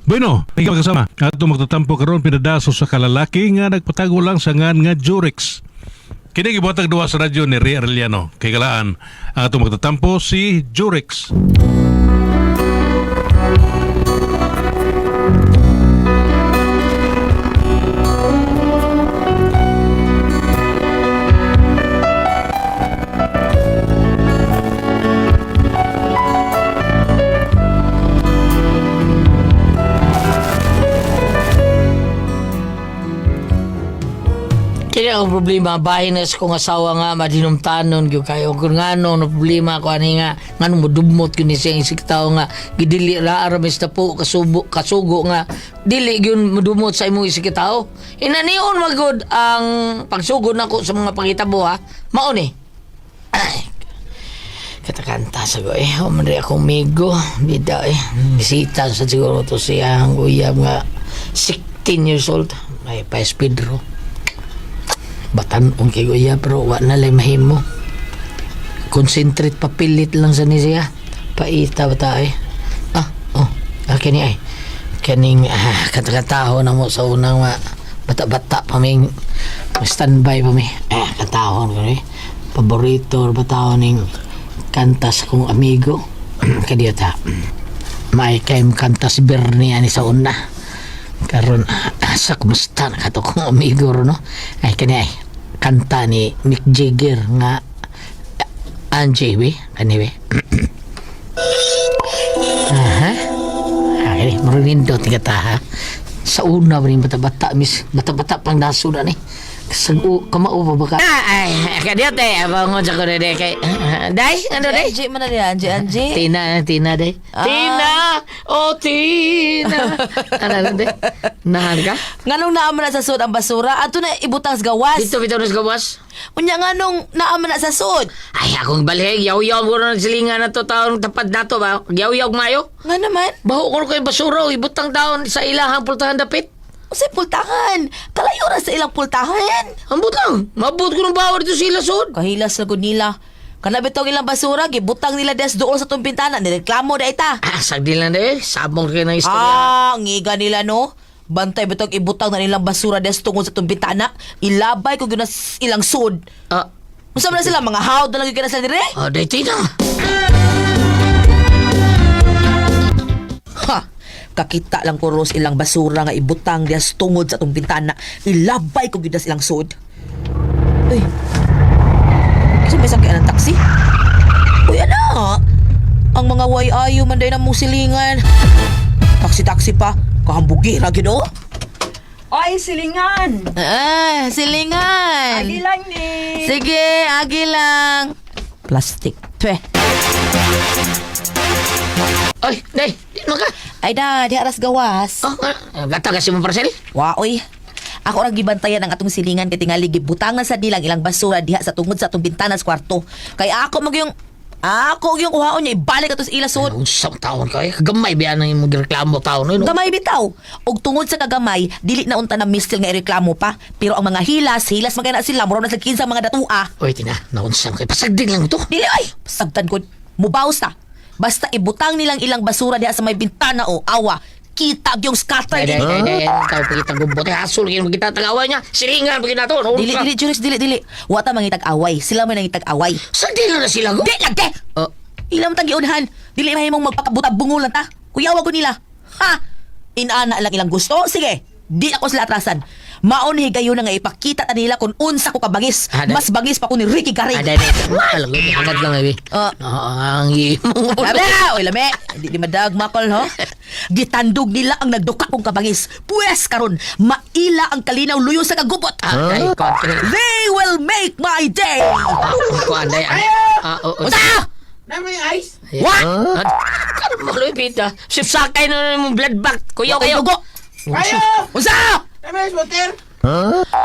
Bueno, ikaw kasama. Ato magtatampo karon pinadaso sa kalalaki nga nagpatago lang sa ngan nga Jurex. Kini gibuhatag duwa sa radyo ni Ray Arellano. Kay galaan ang ato magtatampo si Jurex. Kini ang problema bahin na sa kong asawa nga madinumtanon gyud kayo kung ngano no problema ko ani nga ngano modumot gyud ni siya isig tawo nga gidili ra ara mis po kasubo kasugo nga dili gyud modumot sa imong isig tawo inanion magud ang pagsugod nako sa mga pangitabo ha mao ni. Ay, katakanta sa ko eh. O man rin akong migo. Bida eh. Bisita sa siguro to siya ang uyab nga 16 years old. May pa Pedro. Batan-ong kay uya pero wa na lay mahimo. Concentrate papilit lang sa ni siya. Paita ba ta eh. Ah, oh. Ah, kini ay. Kaning katakataho na mo sa unang ma bata-bata pa ming standby pa mi. Eh, katahon ko ni. Paborito ba tao ning kanta sa kong amigo. Kadiyo ta. May kayong kanta si Bernie ani sa una. Karon sa kumusta na kato kong amigo ro no. Ay kani ay kanta ni Mick Jagger nga Angie we kani we. Aha. Ay, marunindot ni kata ha. Sa una ba rin bata-bata, miss, bata-bata pang naso na ni. Kasago, kamao pa ba ka? Ah, ay, kadiyo te, abangon sa ko na kay. Day, ano day? Angie man na niya, Angie, Angie. Tina, Tina day. Ah. Tina! Oh, Tina! Ano lang day? Nahan ka? Nganong naa man na sa sud ang basura, ato na ibutang sa gawas. Dito bitaw na sa gawas. Unya nganong naa man na sa sud. Ay, akong balheg, yaw-yaw ko na silingan na to taon tapad na to ba? Yaw-yaw mayo. Nga naman, Baho ko kay basura, oh, ibutang taon sa ilahang pultahan dapit. unsay pultahan? Kalayo ra sa ilang pultahan. Ambot lang, mabot ko ng bawa dito sila sud. Kahilas na gud nila. Kana bitong ilang basura, gibutang nila des dool sa tong bintana, nireklamo da ita. Ah, sagdi lang day, sabong kayo ng istorya. Ah, ngiga nila no. Bantay bitong ibutang na nilang basura des tungod sa tong bintana. Ilabay ko gyud na ilang sud. Ah, Unsa man na sila mga hawd na lang gyud na sila dire? ah, day Tina. Ha! Kakita lang ko Ros ilang basura nga ibutang dias tungod sa atong bintana. Ilabay ko gyud na silang sud. Uy. Kasi may sakyan ng taxi. Uy, ana! Ang mga way-ayo man day na mong silingan. Taxi-taxi pa. Kahambugi ra gyud oh. Oy, silingan! Ah, silingan. Agi lang ni! Sige, agi lang. Plastic. Twe. Ay, day, di man ka. Ay da, di aras gawas. Oh, ah, gata kasi mo parcel. Wa oy. Ako ra gibantayan ang atong silingan kay tingali gibutangan sa nilang ilang basura diha sa tungod sa atong bintana sa kwarto. Kay ako mag yung ako yung kuhaon niya ibalik ato sa ila sud. Unsang taon ka eh. Gamay biya nang imong reklamo taon no. Gamay bitaw. Og tungod sa kagamay, dili na unta na mistil nga ireklamo pa. Pero ang mga hilas, hilas man kay na sila, mura na sa kinsa mga datua. Oy, Tina, naunsang kay pasagdin lang to. Dili ay, sagtan ko. Mubaws ta. Basta ibutang nilang ilang basura diha sa may bintana o awa. Kita gyung scatter. Day, day, day, day, tao pa kita gubot. Eh, Hasol, kaya kita tagaway niya. Silingan pa kita to. No, Dili dili Juris, dili dili. Wa ta mangitag-away. Sila man nangitag-away. Sagdin lang na sila go. Di lagi. Oh, Ilang tang giunhan. Dili mahimong magpakabuta bungulan ta. Kuyawa ko nila. Ha! Inana lang ilang gusto. Sige. Di ako sila atrasan. Maon higayon na nga ipakita ta nila kung unsa ko kabangis. Ah, Mas bangis pa ko ni Ricky Garing. ah, day, day. Alam ko, hangad lang eh. Ah. Ang imong ulo. Lame! Oy, lame! Di, di madag, makol, ho? Gitandog nila ang nagduka kong kabangis. Pwes karon, maila ang kalinaw luyo sa kagubot. Ah, day, kontra. They will make my day! Ah, kuan, day. Ah, oh, oh. Unsa? What? Karon mo luy pita. Sipsakay na mong blood back. Kuyaw kayo. Dugo! Ayo! Unsa?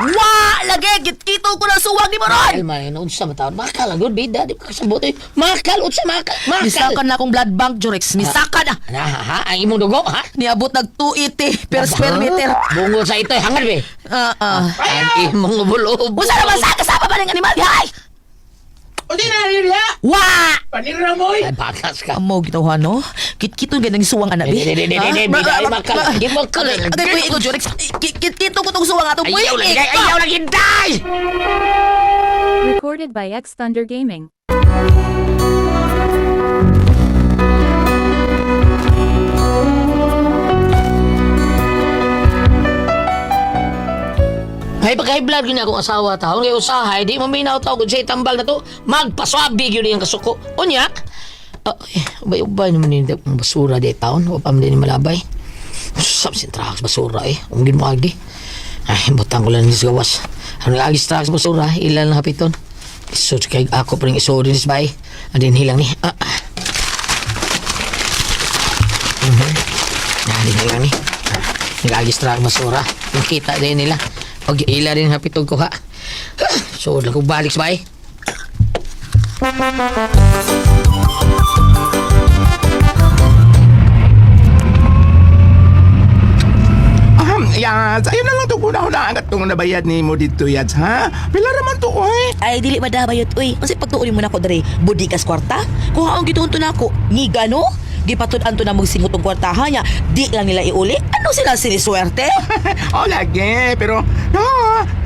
Wa! Lagi! Gitkito ko ng suwag ni Moron! Ay, man, unsa man taon. Makal, good bida. Di pa kasabot eh. Makal, unsa makal. Makal. Misaka na akong blood bank, Jurex. Misaka na! Na, ha? Ang imong dugo, ha? Niabot nag 280 per square meter. Bungol sa ito, hangad be. Ah, ah. Ang imong ulo. Unsa naman sa kasama pa ng animal, hay? O di na nila! Wa! Panira mo eh! Ay, bakas ka. Amo gitaw no? Kit-kiton ganang suwang anak Di, di, di, di, di, di, di, makal. Di makal. Agay puy ko Jorex. Kit-kito ko tong suwang ato. Puy. Ayaw lagi, ayaw lagi, day! Recorded by X Thunder Gaming. Ay, pagka-vlog yun akong asawa taon, kay usahay, di maminaw tao kung siya'y tambal na to, magpaswabi yun yung kasuko. Unya, ay, ubay-ubay naman yun, ang basura di taon, o pa din malabay. Sab sin traks basura eh, ungin mo agi. Ay, butang ko lang sa gawas. Ano nga agis traks basura, ilan lang hapiton. Isod kay ako pa rin isod din sa bay. Andin hilang ni. Ah, ah. Andin hilang ni. Nag-agis traks basura. Nakita din nila. Pag ila din hapitog ko ha. So, lang ko balik sa bay. Ahem, Yats, ayun na lang to kuna una ang katong nabayad ni mo dito, Yats, ha? Pila raman to, oy. Ay dili madabayot uy. Unsay pagtuon mo nako dere? Budikas kwarta? Kuha ang gituon to nako. Ngiga no? Gipatud-an to na magsingot og kwarta ha nya. Di lang nila iuli. Ano sila siniswerte? Oh, lagi, pero, no,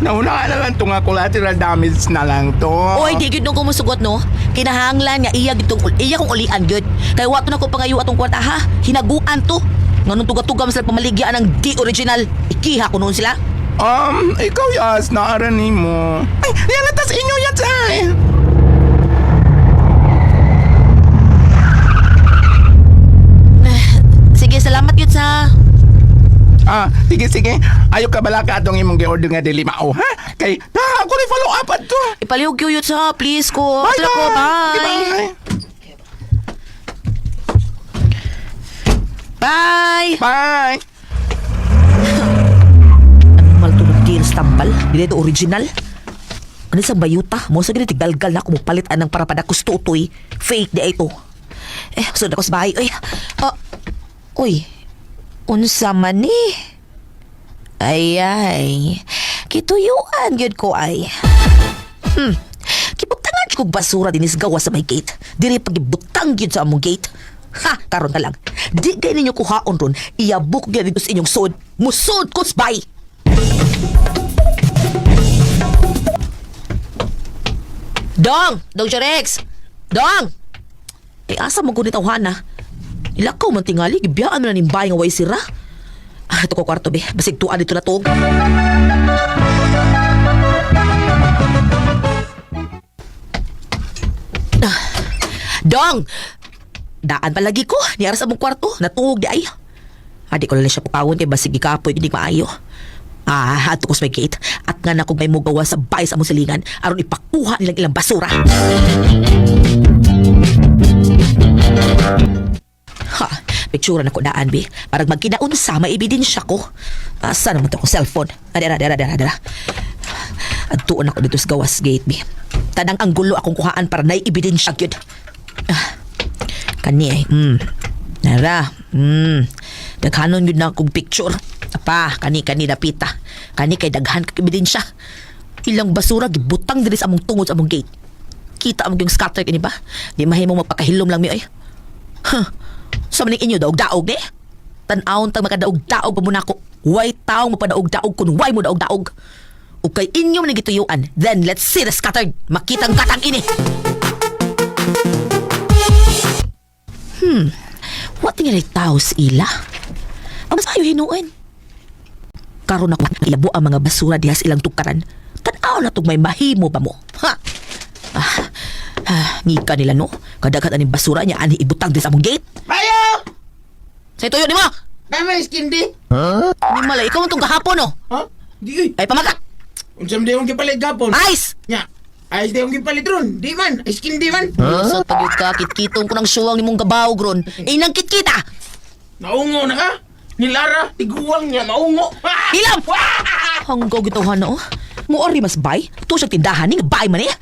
nauna na lang to nga collateral damage na lang to. Oy, di gyud nung kumusugot no. Kinahanglan nga iya gitong iya kong ulian gyud. Kay wa to nako pangayo atong kwarta ha. Hinaguan to. Nganong tuga-tuga man sila pamaligya ang di original. Ikiha ko noon sila. Ikaw, Yats, naara ni mo. Ay, yan tas inyo, Yats, ay. Sige, salamat yun sa... Ah, sige, sige. Ayaw ka bala ka atong imong gi-order nga dili mao, ha? Kay, na, ako rin follow up ato. Ipalihog yun sa, please ko. Bye, Sila ko, bye. bye. Bye. Bye. Bye. Animal to deal tambal. Dili to original. Ano sa bayuta? Mo sa ganit galgal na kumupalit anang para padakos tutoy. Fake di ay ito. Eh, sud ako sa bahay. Uy. Ah, uy. Unsa man ni? Ay ay. Kituyuan gyud ko ay. Kibutangan kog basura dinis gawa sa may gate. Diri pagibutang gyud sa among gate. Ha, karon na lang. Di kay ninyo kuhaon ron. Iyabok gyud dito sa inyong sud. Musod ko bay. Dong! Dong Jorex! Dong! Eh, asa mo ko tawhana? Ilakaw man tingali, gibiyaan mo na ning bahay nga way sira. Ah, ito ko kwarto be. Basig tuan dito na to. Ah, Dong! Daan palagi ko. Niara sa mong kwarto. Natuog di ay. Adi ko lang siya pukawon kay basig gikapoy hindi maayo. Ah, ato ko sa may gate. At nga na kung may mugawa sa bahay sa among silingan aron ipakuha nilang ilang basura. Ha, picture na ko daan bi. Parang magkinaunsa, may ebidensya ko. Asa naman to akong cellphone? Adara, adara, adara, adara. Adtuon ako dito sa gawas gate bi. Tanang ang gulo akong kuhaan para nay ebidensya gyud. Ah, kani ay. Nara. Daghanon gyud na akong picture. Apa, kani kani dapita. Kani kay daghan kag ebidensya. Ilang basura gibutang diri sa among tungod sa among gate. Kita mo yung scatter kini ba? Di mahimong magpakahilom lang mi ay. Huh. Sa maning inyo daog-daog ni? Tan-awon tag makadaog-daog pa mo nako. Way taong mapadaog-daog kun way mo daog-daog. Ug kay inyo man gituyuan, then let's see the scattered. Makitang katang ini. What tingali tao sa ila? Ang mas ayo hinuin. Karon ako ilabo ang mga basura diha sa ilang tukaran. Tan-aw na tug may mahimo pa mo. Ha? Ah, ah, ngika nila no. Kadaghan aning basura niya ani ibutang di sa among gate. Bayo! Sa tuyo nimo. Dami, skindi. Ni malay ikaw man tong gahapon no. Ha? Di, uy. Ay pamagat. Unsa man di akong gipalit gapon? Ice. Nya. Ayos di akong gipalit ron. Di man. Ay, skindi man. Huh? Sa ka kitkitong ko ng suwang nimong gabaw gron. Inang kitkita. Naungo na ka. Ni Lara, tiguang niya, maungo. Ah! Hilam. Hanggaw gituhan no. Muori mas bay. To siyang tindahan ning bay man eh.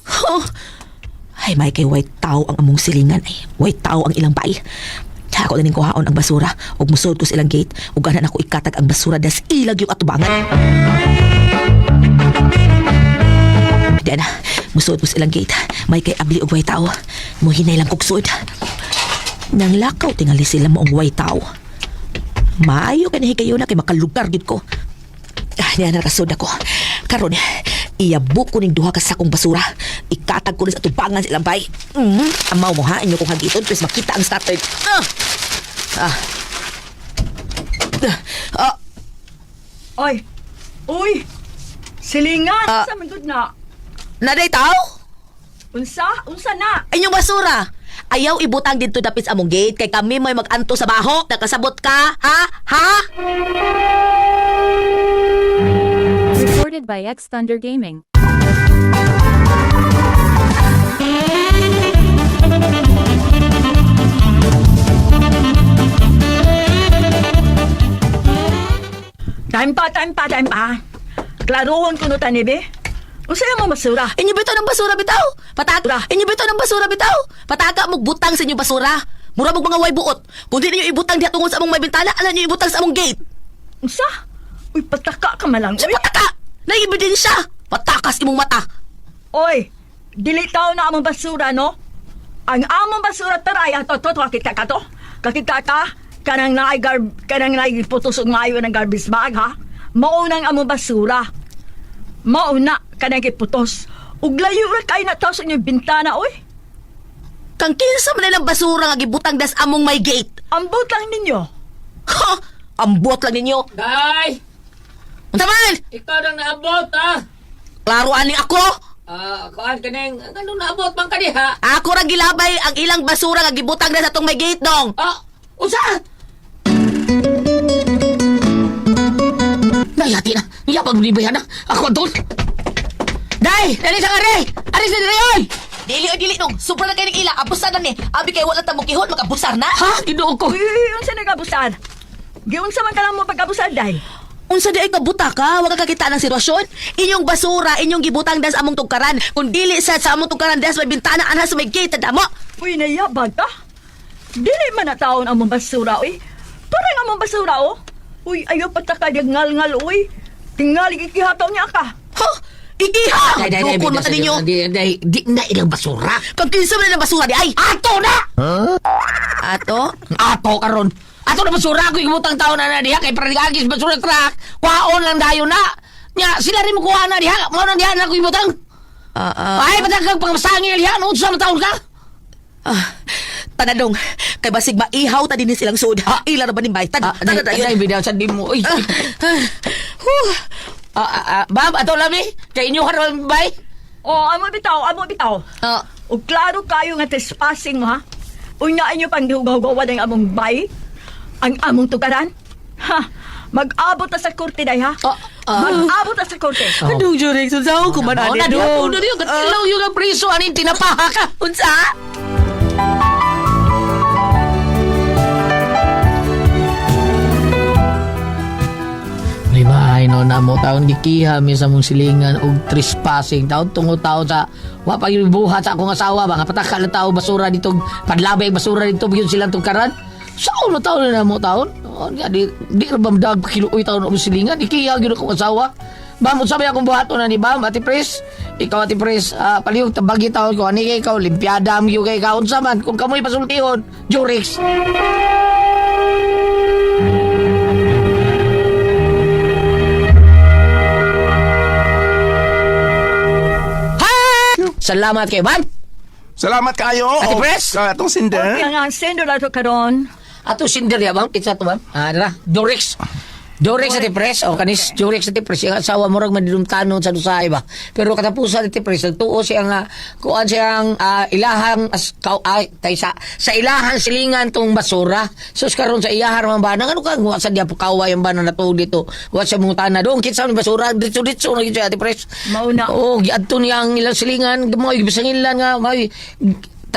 Huh. Ay may kay way tao ang among silingan ay. Way tao ang ilang bay. Ako na ning kuhaon ang basura ug musod ko sa ilang gate ug ganan ako ikatag ang basura das ilag yung atubangan. Di na. Musuod ko sa ilang gate. May kay abli og way tao. Muhinay lang kog suod. Nang lakaw tingali sila moong way tao. Maayo kay nahigayon na kay makalugar gid ko. Ah, niya na nakasud ako. Karon, iyabok ko ning duha ka sakong basura. Ikatag ko ni sa tubangan sa ilang bay. Amaw mo ha, inyo kong hagiton, please makita ang starter. Ah! Ah. Ah, Oy! Uy! Silingan! Ah. Unsa man gud na? naday tao? Unsa? Unsa na? Inyong basura. Ayaw ibutang dito dapit sa among gate kay kami may maganto sa baho. Nakasabot ka, ha? Ha? Recorded by X Thunder Gaming. Time pa, time pa, time pa. Klarohon ko no tani be. Unsa mo basura? Inyo bitaw ng basura bitaw. Pataka. Inyo bitaw ng basura bitaw. Pataka mo butang sa inyong basura. Mura mong mga way buot. Kung di ninyo ibutang diha tungod sa among may bintana, ala ninyo ibutang sa among gate. Unsa? Uy, pataka ka man lang. Sa Uy. pataka. Naiebidensya. Patakas imong mata. Oy, dili tao na among basura, no? Ang among basura taray, ato to, to, kakita ka to. Kakita ka, kanang naay gar kanang naay putos og maayo ng garbage bag, ha? Maunang among basura. Mauna kanang giputos. Ug layo ra kay na tao sa inyong bintana, oy. Kang kinsa man nilang basura nga gibutang das among may gate. Ambot lang ninyo. Ha! Ambot lang ninyo. Day! Unsa man? Ikaw nang naabot, ah! Klaro ani ako. Ah, kuan kaning ano naabot man ka diha? Ako ra gilabay ang ilang basura nga gibutang das atong may gate dong. Ah, unsa? Nayati na. Iya pag na. Ako doon. Day, dali sa are. Are sa dali oy. Dili o dili nung, sobra na kayo ng ila, abusan na ni. Abi kay wala ta mo kihon, makabusar na. Ha, Ginoo ko. Uy, uy, uy, unsa nagabusar? Giunsa man ka lang mo pag-abusar, day? Unsa di ay kabuta ka, wa ka kakita ng sitwasyon. Inyong basura, inyong gibutang das among tugkaran. Kung dili sa sa among tugkaran das may bintana anha sa may gate damo. Uy, nayabag ka? Dili man na taon among basura, uy. Parang among basura, oh. Uy, ayaw pataka, ngal-ngal, uy. Tingali gikihataw niya ka. Ha? Ikiha! Day, day, day, Dukon mata ninyo. Di, day, di na ilang basura. Kag kinsa man ang basura di ay. Ato na! Ato? Ato karon. Ato na basura ko ibutang taon na na diha kay para agis basura truck. Kwaon lang dayon na. Nya sila rin mo kuha na diha. Mao na diha na ko ibutang. Ah, ah. Ay patag kag pangmasangil diha no unsa man taon ka? Ah, tanadong, kay basig maihaw ta dinhi silang sud. Ila ra ba ni bay? Tad, Ah, tada day, dayon. day, bidaw sa di mo. Uy. Ah, ah, huh. Ah, ah, ah, Bab, ato lami. Kay inyo karon bay. Oh, amo bitaw, amo bitaw. Ah, O klaro kayo nga trespassing mo, ha? Unya inyo pang gihugaw-hugawan ang among bay? Ang among tugaran? Ha? Mag-abot ta sa korte, day, ha? Ah, ah. Mag-abot ta sa korte. Anong Jurek, unsa ko man Oh, ani na dong? doon, na doon. Katilaw yung ang priso aning tinapaha ka. Unsa? Di ba, ay no, na mo taon gikiha mi sa mong silingan og trespassing taon tungo taon sa wa pa gyud buhat sa akong asawa ba nga pataka lang tao basura dito padlabay basura dito gyud silang tungkaran. Sa ulo taon na mo taon. Oh, nga, di di ra ba dag kiluoy taon og silingan ikiha gyud akong asawa. Bam, unsa may akong buhaton na ni Bam, Ate Pres? Ikaw, Ate Pres, ah, palihog tabagi taon ko. Ani kay ikaw, limpiada am gyud kay ikaw. Unsa man, kung kamoy pasultihon, Jurix. Salamat kay Bam. Salamat kayo. Ate O, Pres? Sa atong sinder. Okay nga, sendo na to karon. Ato sinder ya bang kitsa to bang? Ah, dara. Durex. Durex ati pres o kanis Durex ati pres ang asawa murag madinumtanon sa usahay ba. Pero katapusan ati pres nagtuo siya nga kuan siyang ilahang as, kaw, ay, tay sa ilahang silingan tong basura. Sus karon sa iyahan man ba nang ano ka wa sa diya kaway ang bana natuog dito. Wa siya mangutana dong kitsa ni basura ditso ditso na gyud siya ati pres. Mauna. Oo, giadto niya ang ilang silingan, mo gibisangilan nga may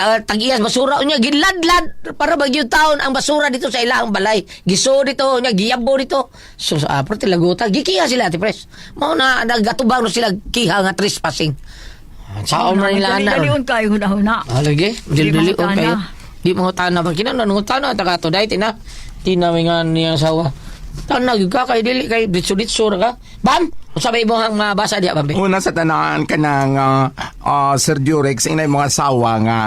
tag-iyas basura unya giladlad para bagyo taon ang basura dito sa ilahang balay. Giso dito unya giyabo dito. So sa uh, laguta gikiha sila ati pres. Mao na nagatubang no sila kiha nga trespassing. Saon man nila ana. Dali-dalion kayo huna-huna. Ah, lagi. Di Dili-dili mangutana. kayo. Di mga tana ba kinahanglan nangutana ta kato dai tina. Tina may nga niya asawa. Tana gyud ka kay dili kay ditso-ditso ra ka. Bam, unsa ba imong mabasa diya bam? Una sa tanan ka ng Sir Durex, inay mga asawa nga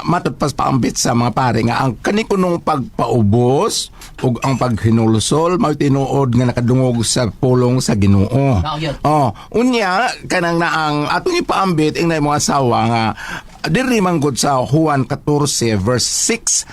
matod pas paambit sa mga pare nga ang kanikunong pagpaubos ug ang paghinulsol mao tinuod nga nakadungog sa pulong sa Ginoo. Mao yun. Oh, unya kanang naang atong ipaambit inay mga asawa nga diri man gud sa Juan 14 verse 6,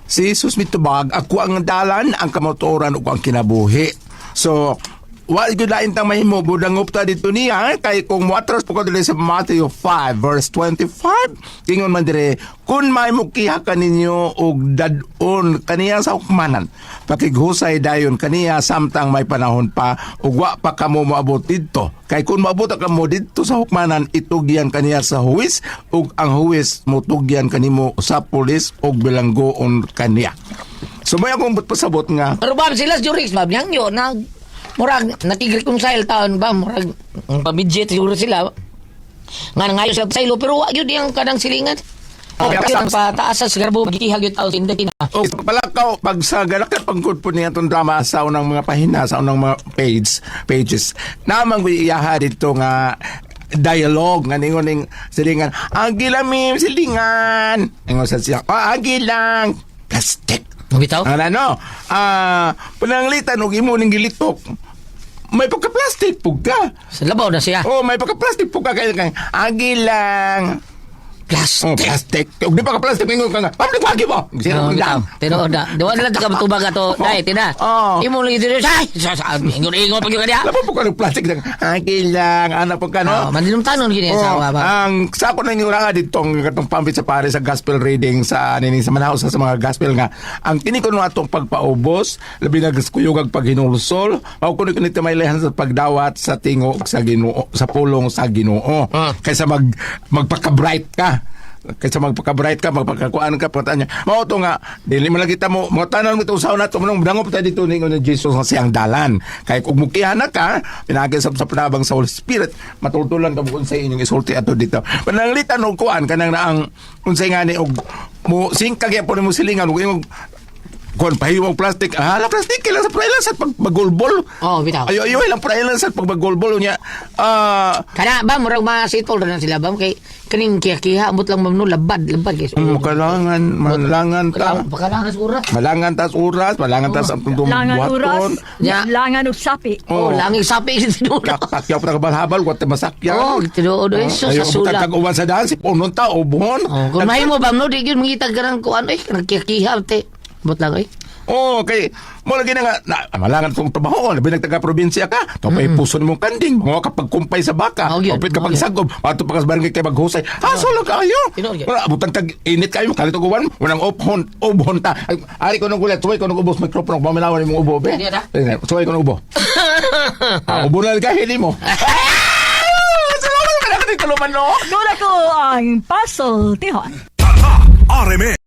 si Jesus mitubag, "Ako ang dalan, ang kamatuoran ug ang kinabuhi." So wa gyud lain tang mahimo, budangop ta dito niya kay kung moatras po ka diri sa Matthew 5 verse 25, ingon man dire, "Kun may mukiha kaninyo og dad-on kaniya sa hukmanan, pakighusay dayon kaniya samtang may panahon pa ug wa pa kamo moabot didto, kay kun moabot kamo didto sa hukmanan, itugyan kaniya sa huwis ug ang huwis motugyan kanimo sa pulis ug bilanggoon kaniya." So may akong pasabot nga Pero ba sila Jurix ba yang yo na murag nakig-reconcile taon ba, murag ang pamidget siguro sila nga ngayon sila sa ilo, pero wa gyud yang kanang silingan. Okay. Okay, ang pataas sa garbo gikihag gyud taon hindi na. O palakaw pag sa galakat pagkod po niya itong drama sa unang mga pahina, sa unang mga pages. Namang iyaha dito nga dialogue nga ningon ning silingan, "Agi lang mim silingan." Ingon sa siya, "Ah, agi lang plastic." Bitaw. Ano ano? Pananglitan og imo ning gilitok. May pagka-plastic pug ka. Sa labaw na siya. Oh, may pagka-plastic pug ka kay agi lang. Plastic. Oh, plastic. Ug di pa ka plastic ingon ka nga. "Pamdi ko mo." Sino Oh, lang. bitaw. Tinuod na. Duwa na lang ka matubag ato. Dai, tina. Oh. Imo lang dito. Ay, sa ingon-ingon pag yung kaniya. Laban po ka ng plastic ng agi lang, ano po ka, Oh, no? mandinumtanon gini Oh, asawa ba. ang sa ako nang nga dito ang katong pambit sa pare sa gospel reading sa nini sa manaw sa mga gospel nga ang kini kuno atong pagpaubos labi na kuyog paghinulsol mao kuno kini maylehan sa pagdawat sa tingog sa Ginoo, sa pulong sa Ginoo, kaysa magpaka-bright ka, magpakakuan ka pagkataan niya. Mao to nga dili man lang kita mo mga tanan mo usaw na to manong dangop ta dito ningon ni Jesus nga siyang dalan, kay kung mukihan na ka pinagi sa panabang sa Holy Spirit, matultulan ka kung sa inyong isulti ato dito. Pananglitan og kuan kanang naang unsay ngani og mo singkag gyapon mo silingan ug imong kuan pahiwang plastic, ah la plastic lang sa prailan sa pagbagulbol. Oh, bitaw. Ayo ayo lang prailan sa pagbagulbol niya, ah. Kana ba murag mga sitol na sila ba kay kaning kiha-kiha ambot lang mamno labad labad kay. Kailangan malangan ta. Pakalangan siguro. Malangan tas oras, malangan tas ang tundong Langan oras, buhaton. Ya. langan og sapi. Oh, langig sapi tinuod. Kakakyaw pa nakabalhabal, wat masakyan. Oh, tinuod eh, so sa Ayaw, sula. kag uwan sa daan, si punon ta, ubuhon. Oh, kung mahimo ba no di gyud mangita garang kuan eh kanang kiha-kiha te. Ambot lang eh. Oh, kay mo lagi na nga, na, malangan tong trabaho, labi nagtaga probinsya ka, to pay puson mong kanding, mga kapag kumpay sa baka, Oh, yun. kapit Oh, kapag yun. sagob, ato pa kas barangay kay maghusay. Aso lang kayo. Tinuod yun. Wala abutan tag init kayo, kalito ko wan, walang obhon, obhon ta. Ay, ari ko nung gulat, suway ko nung ubos microphone, paminawan imong ubo, be. Hindi na. Suway ko nung ubo. Ah, ubo na lang ka, hili mo. Ah! Salamat ka na, no? Gura ko ang puzzle, tihon. RMN.